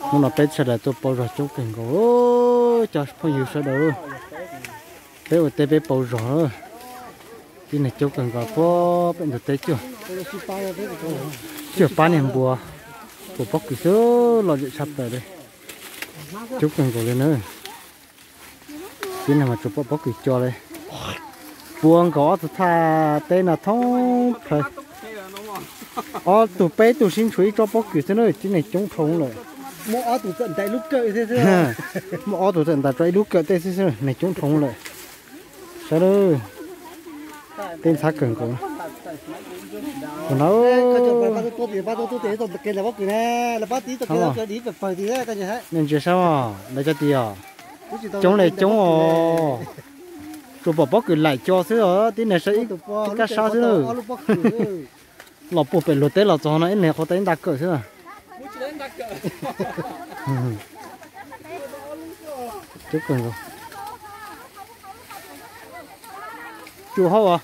Hnub no peb sawv daws tuaj pauv zog coob kawg nkaus, cov phooj ywg sawv daws. Peb ua teb peb pauv zog, tib neeg coob kawg nkaus puag pem ntug teb cuag, cuag pab niag npua pom pob kws xwb, lom zem tshaj plaws li. Coob kawg nkaus li na. Tib neeg mas tsuas pom pob kws co li. Puag nkaus ob tug thaj teb no thoob plaws, ob tug peb tug sib ntshuav ib tsob pob kws xwb na, tib neeg coob dhau lawm. Muaj ob tug txawm ntais tso ib lub kawm tej xwb xwb, neeg coob dhau lawm. Saib, tej ntxhab kawg nkaus. Tus no, nej ntsia saib os, lawv cov tid os, coob li coob os. Tsuas pom pob kws laim co xwb os, tib neeg saib ib kab sab xwb. Los puag pem luag teb los txog no ib neeg qhuav tau ib nta kawm xwb. Coob kawg nkaus. Tsuas hauj as,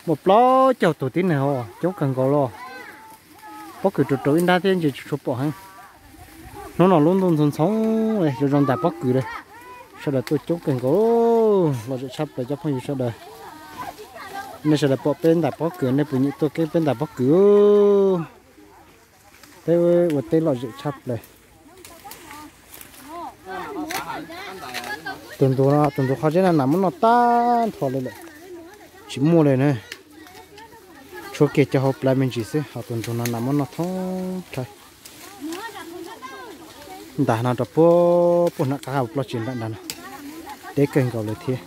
muaj plaub caug tus tib neeg os, coob kawg nkaus los. Pob kws rau rau ib nrab thiab ntsis tsis tshua pom heev. Hnub no lub ntuj ntxhoo ntxhoo, zoo zoo ntais pob kws li. Sawv daws tuaj coob kawg nkaus, lom zem tshaj plaws cov phooj ywg sawv daws. Nej sawv daws pom peb ntais pob kws, nej puas nyiam tuaj keeb peb ntais pob kws? Peb ua teb lom zem tshaj plaws. Tus ntug no, tus ntug qhov zeb no nas muab noj tag nrho li lawm, tsis muaj li na. Tshuav kiag cov hauv plawv me ntsis xwb, ho tus ntug no nas muab noj thoob plaws. Ntais no rau puag puag nram qab hauv plawv tsis nram nrad no, deb kawg nkaus li thiab.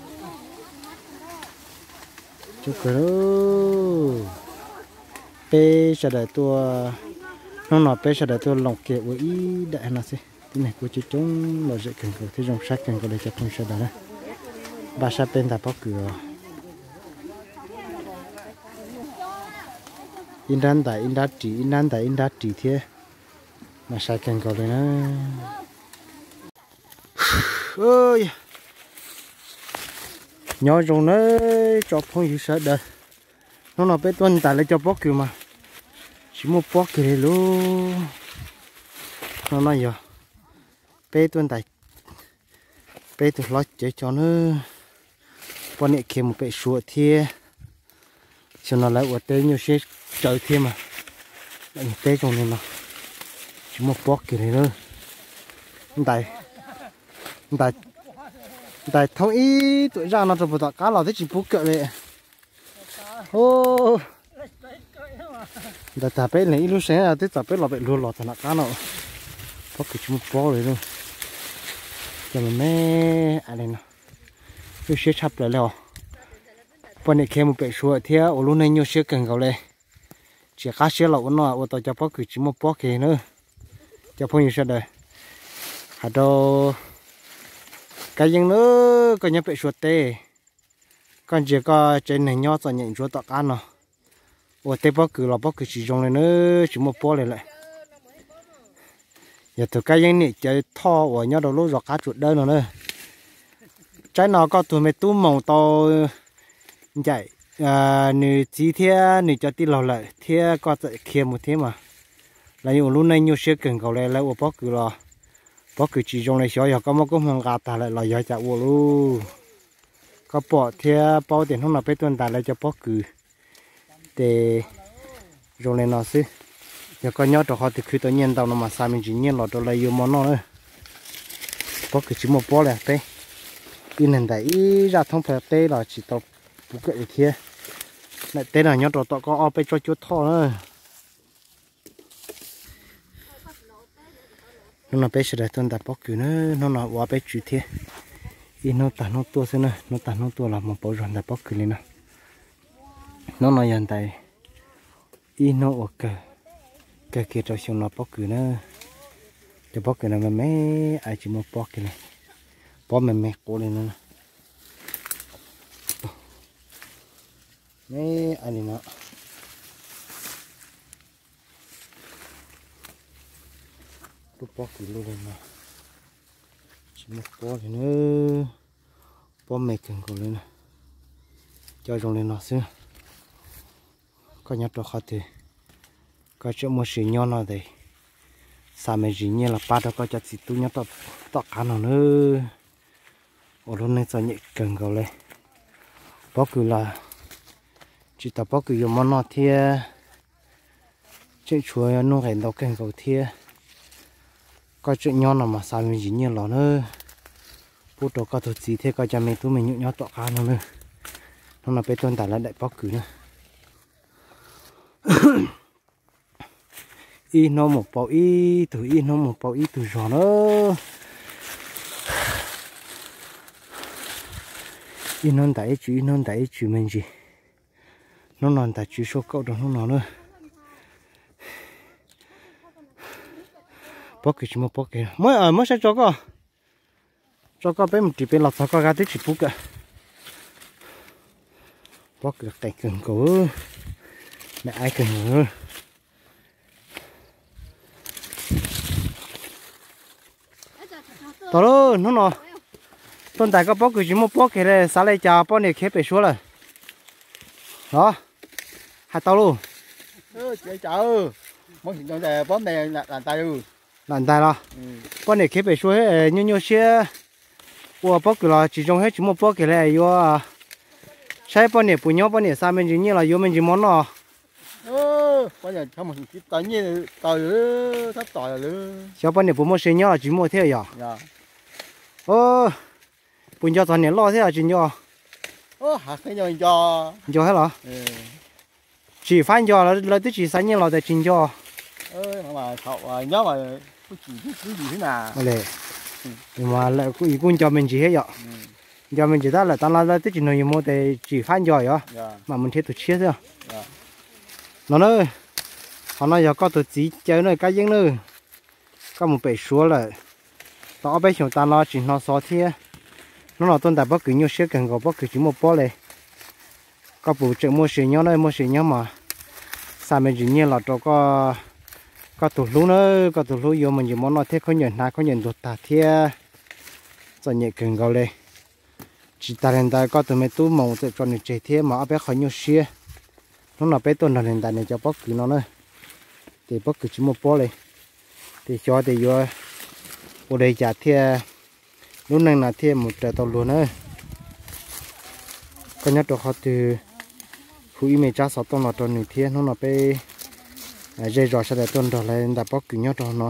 Coob kawg. Peb sawv daws tuaj, hnub no peb sawv daws tuaj loos kiag ua ib daim no xwb, tib neeg kuj coob coob lom zem kawg nkaus thiab zoo saib kawg nkaus li cov phooj ywg sawv daws na. Npaj sab peb ntais pob kws os. Ib nrab ntais ib nrab ris, ib nrab ntais ib nrab ris thiab, mas sai kawg nkaus li na. Nyob zoo nawb tsoom phooj ywg sawv daws. Hnub no peb tuaj ntais lawv cov pob kws mas tsis muaj pob kiag li lauj. Hnub no yog peb tuaj ntais, peb tus hlob cev cov na, poj niam khiav mus pem Suav thiab. Xyoo no lawv ua teb nyuaj siab tsawv thiab mas, lawv teb zoo li no, tsis muaj pob kiag li lauj. Ntais, ntais, ntais thoob ib tuam zaj no rau puag tom qab los twb tsis pub kawm li. Ntais tag peb leeg ib lub seem twb txog peb los pem luag los txog nram qab no, pob kws tsis muaj pob li lauj. Cov me me li no, nyuaj siab tshaj plaws li os. Poj niam khiav mus pem Suav thiab ua lub neej nyuaj siab kawg nkaus li. Tsis qab siab los ua no ua tau cov pob kws tsis muaj pob kiag na. Cov phooj ywg sawv daws, hais rau Kab Yeeb na, koj nyob pem Suav teb, koj ntsia koj tsev neeg nyob txom nyem ntsuav tom qab no, ua teb pob kws los pob kws tsis zoo li na, tsis muaj pob li lawm. Yog tus Kab Yeeb niam Cawv Thoj uas nyob rau lub zos Qab Tsuas Dawb no na. Tsaib no koj tus me tub Moos tau ncaim nws txiv thiab nws cov tij laug lawm thiab koj txawm khiav mus thiab mas, lawv yeej ua lub neej nyuaj siab kawg nkaus li. Lawv ua pob kws los pob kws tsis zoo li, xyov yog koj muab koob hmoov nqa tag lawm los yog cas ua lauj. Koj pom thiab paub tias hnub no peb tuaj ntais lawv cov pob kws ces zoo li no xwb. Yog koj nyob rau qhov twg khwv tau nyiaj ntau no mas xa me ntsis nyiaj los rau lawv yuav mov noj na. Pob kws tsis muaj pob li peb, ib neeg ntais ib zaj thoob plaws teb los tsis tau puv kawm li thiab. Daim teb no nyob rau tom koj ob peb tsob cuab thoj na. Hnub no peb sawv daws tuaj ntais pob kws na, hnub no ua peb tswv thiab. Ib hnub tag hnub tuaj xwb na, hnub tag hnub tuaj los mus pauv zog ntais pob kws li no. Hnub no yog ntais ib hnub uas kawg, kawg kiag rau xyoo no pob kws na. Cov pob kws no me me, tsis muaj pob kiag li, pob me me quav li no. Me li no. Lub pob kws luaj li no, tsis muaj pob li na, pob me kawg nkaus li na. Cov zoo li no xwb, koj nyob rau qhov twg Koj tseem muaj sia nyob no tes xa me ntsis nyiaj los pab rau koj cov txiv tub nyob tom qab no nawb. Ua lub neej txom nyem kawg nkaus li. Pob kws los tsis tau pob kws yuav mov noj thiab, tseem tshuav nuj nqis ntau kawg nkaus thiab. Koj tseem nyob no mas xa me ntsis nyiaj los nawb, pub rau koj tus txiv thiab koj cov me tub me nyuam nyob tom qab no nawb. Hnub no peb tuaj ntais lawv daim pob kws na. Ib hnub mus pauv ib tug, ib hnub mus pauv ib tug zog na. Ib hnub ntais ib tswm, ib hnub ntais ib tswm me ntsis. Hnub no ntais tswv suab kaum rau hnub no na. Pob kws tsis muaj pob kws, muab saib tso koj, tso koj peb mus ris peb los txog koj ga twb tsis pub kawm. Pob kws qees kawg nkaus, me aib kawg nkaus. Tau lauj, hnub no tuaj ntais koj pob kws tsis muaj pob kiag li, xav li cas poj niam khiav pem suab lawm los? Hais tau lauj. Lam ntais los? Poj niam khiav pem suab nyuaj nyuaj siab, ua pob kws los tsis zoo thiab tsis muaj pob kiag li, yuav saib poj niam puas nyob, poj niam xa me ntsis nyiaj los yuav me ntsis mov noj. Xyov poj niam puas muaj sia nyob los tsis muaj thiab yom? Puas nco txog niam loj thiab tsis nco? Nco thiab los? Tsis fab nco, lawv twb tsis xa nyiaj los tias tsis nco. Lawm kuj nco me ntsis thiab yom? Nco me ntsis tab lawm tas no lawv twb tsis nug yus mus tes tsis fab nco yom? Mam mus nrhiav tus tshiab xwb. No na, qhov no yog koj tus txiv caw na Kab Yeeb na. Koj mus pem suav lawm tau ob peb xyoos tas no tsis hnov xov thiab. Hnub no tuaj ntais pob kws nyuaj siab kawg nkaus, pob kws tsis muaj pob li. Koj puas tseem muaj sia nyob na? Muaj sia nyob mas xa me ntsis nyiaj los rau koj tus hlub na, koj tus hlub yuav me ntsis mov noj thiab khaub ncaws hnav khaub ncaws ntuag tag thiab. Txom nyem kawg nkaus li. Tsis tas li ntawd koj tus me tub Moos txawm tso nws tseg thiab mas ob peb qhov nyuaj siab. Hnub no peb tuaj nrog nws ntais nws cov pob kws no na, ces pob kws tsis muaj pob li. Ces xyov tias yuav ua li cas thiaj, lub neej no thiaj mus raws tau luag na. Koj nyob rau qhov twg hu ib me tsab xov tooj los rau nws thiab. Hnub no peb zej zos sawv daws tuaj nrog lawv ntais pob kws nyob rau no,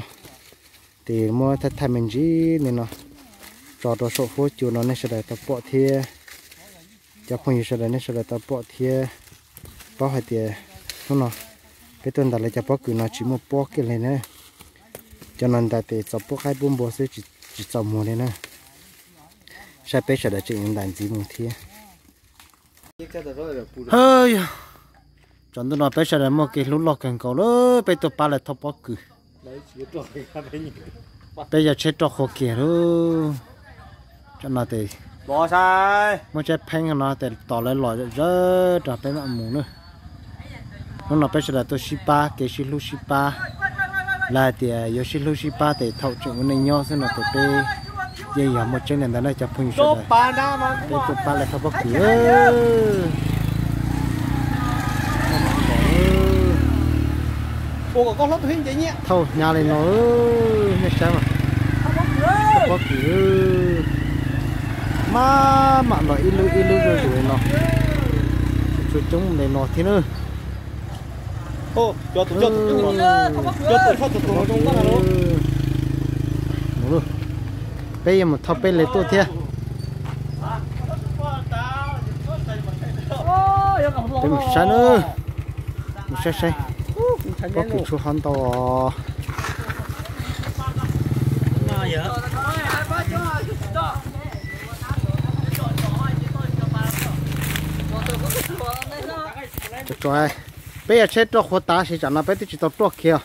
ces muab thaij thaij me ntsis li no tso rau saum huab cua no nej sawv daws tau pom thiab. Cov phooj ywg sawv daws nej sawv daws tau pom thiab, paub hais tias hnub no peb tuaj ntais lawv cov pob kws no tsis muaj pob kiag li na. Cov no ntais tes txaus pub qaib pub npua xwb, tsis txaus muag li na. Saib peb sawv daws tseem yuav ntais ntxiv mus thiab. Yog, tsam ntuj no peb sawv daws muaj kev hlub loj kawg nkaus lawm, peb tuaj pab lawv thauj pob kws. Peb yog tsheb roj qhua kiag lawm. Tsam no tes muab tsheb pheeb no tes tos lawv los zawv rau peb mam mus na. Hnub no peb sawv daws tuaj sib pab, kev sib hlub sib pab. Lawv hais tias yuav sib hlub sib pab tes thaum tseem ua neej nyob xwb no tes peb yeej yog muaj tseeb li ntawd na cov phooj ywg sawv daws. Peb tuaj pab lawv thauj pob kws. Thauj hnyav li no, nej saib mas. Thauj pob kws, maj mam los ib lub ib lub zuj zus li no, tsuas coob li no thiab na. Peb yuav mus thauj peb li tuaj thiab. Peb mus saib na, mus saib saib. Pob kws tshuav hov ntau os. Peb yog tsheb roj qhuav tav sis tsam no peb twb tsis tau ruaj kiag.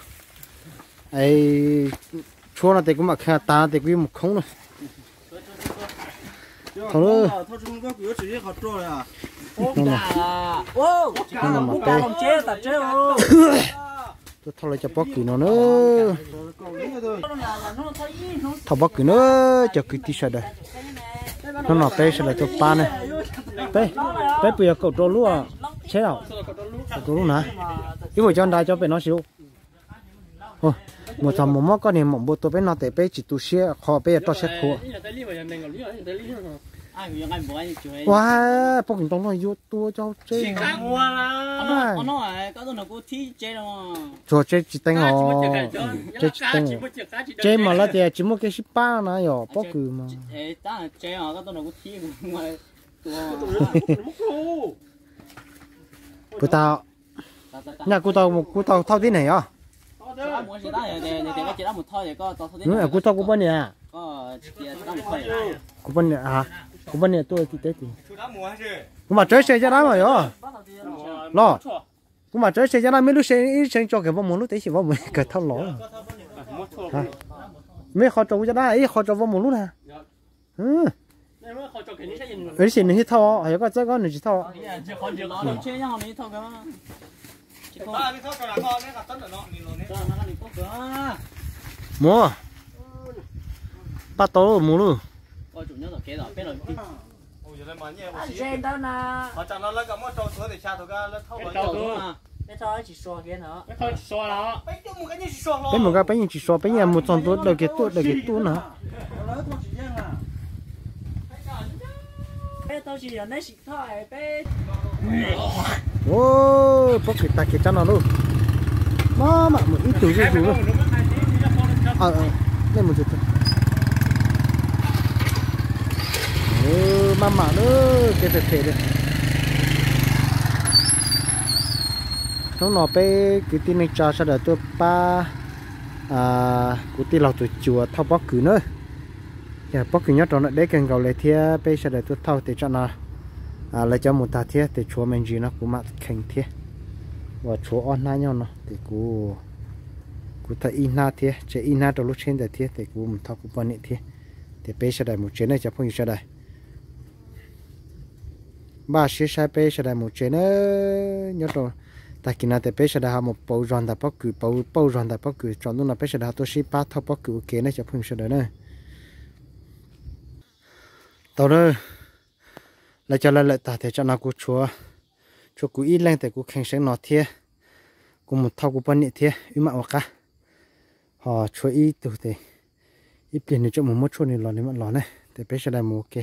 Tshuav no tes kuv mam khaws tas no tes kuv yuav mus khoob na. Thaum no mas peb tuaj thauj lawv cov pob kws no na. Thauj pob kws na, cov kwv tij sawv daws. Hnub no peb sawv daws tuaj pab ne. Peb, peb puas yog kaum rau lub tsheb os? Kaum rau lub na. Ib puas cov nrad cov pem no sis. Mus txog mus muab koj niag maum npua tua peb no tes peb tsis tu siab qhov peb yuav roj siab qhua. Ua, pob kws ntoo luaj yuav tua cov hauv tsev. Tsuas tsev tsis teev os, tsev tsis teev. Tsev mas lawv tias tsis muaj kev sib pab na yom, pob kws mas. Puas tau, nyaj kuv tau, kuv tau thauj tib neeg os. Kuv thauj kuv poj niam. Kuv poj niam, kuv poj niam tuaj tim teb tim. Kuv mam tso ib se caj dab mas yom. Los, kuv mam tso ib se caj dab, meb lub se ib se tso kiag Vaub Mus lub, tab sis Vaub Mus kawg thauj los. Meb qhov tso kuv caj dab, ib qhov tso Vaub Mus lub na. Tab sis nws thiaj thauj, yog koj txawb koj nws tsis thauj. Mus, pab tau Mus lub. Peb mus koj peb yeej tsis so, peb yeej mus txog ntua daws kiag tuaj daws kiag tuaj na. Pob kws tag kiag tsab no lauj. Maj mam mus ib tug zuj zus lauj. Nej mus, maj mam lauj, kev phem phem li. Hnub no peb kwv tij neej tsa sawv daws tuaj pab kuv tij laug tus cuas thauj pob kws na. Yog pob kws nyob rau no deb kawg nkaus li thiab peb sawv daws tuaj thauj tes tsam no lawv cov mus tag thiab tes tshuav me ntsis no kuv mam kheev thiab. Uas tshuav ob hnab nyob no tes kuv, kuv thauj ib hnab thiab tseg ib hnab rau lub tsheb ntawd thiab tes kuv mus thauj kuv poj niam thiab. Tes peb sawv daws mus tsev na cov phooj ywg sawv daws. Npaj siab saib peb sawv daws mus tsev na. Nyob rau tag kis no tes peb sawv daws ho mus pauv zog ntawm pob kws, pauv pauj zog ntawm pob kws, tsaus ntuj no peb sawv daws ho tuaj sib pab thauj pob kws ua ke na cov phooj ywg sawv daws na. Tau na, lawv cov lawv lawm tag tes tsam no kuv tshuav, tshuav kuv ib leeg tes kuv kheev seev no thiab, kuv mus thauj kuv poj niam thiab wb mam ua qab. Ho tshuav ib tug tes ib pliag nws tseem mus muab tshuaj nws los nws mam los ne, tes peb sawv daws mus ua ke.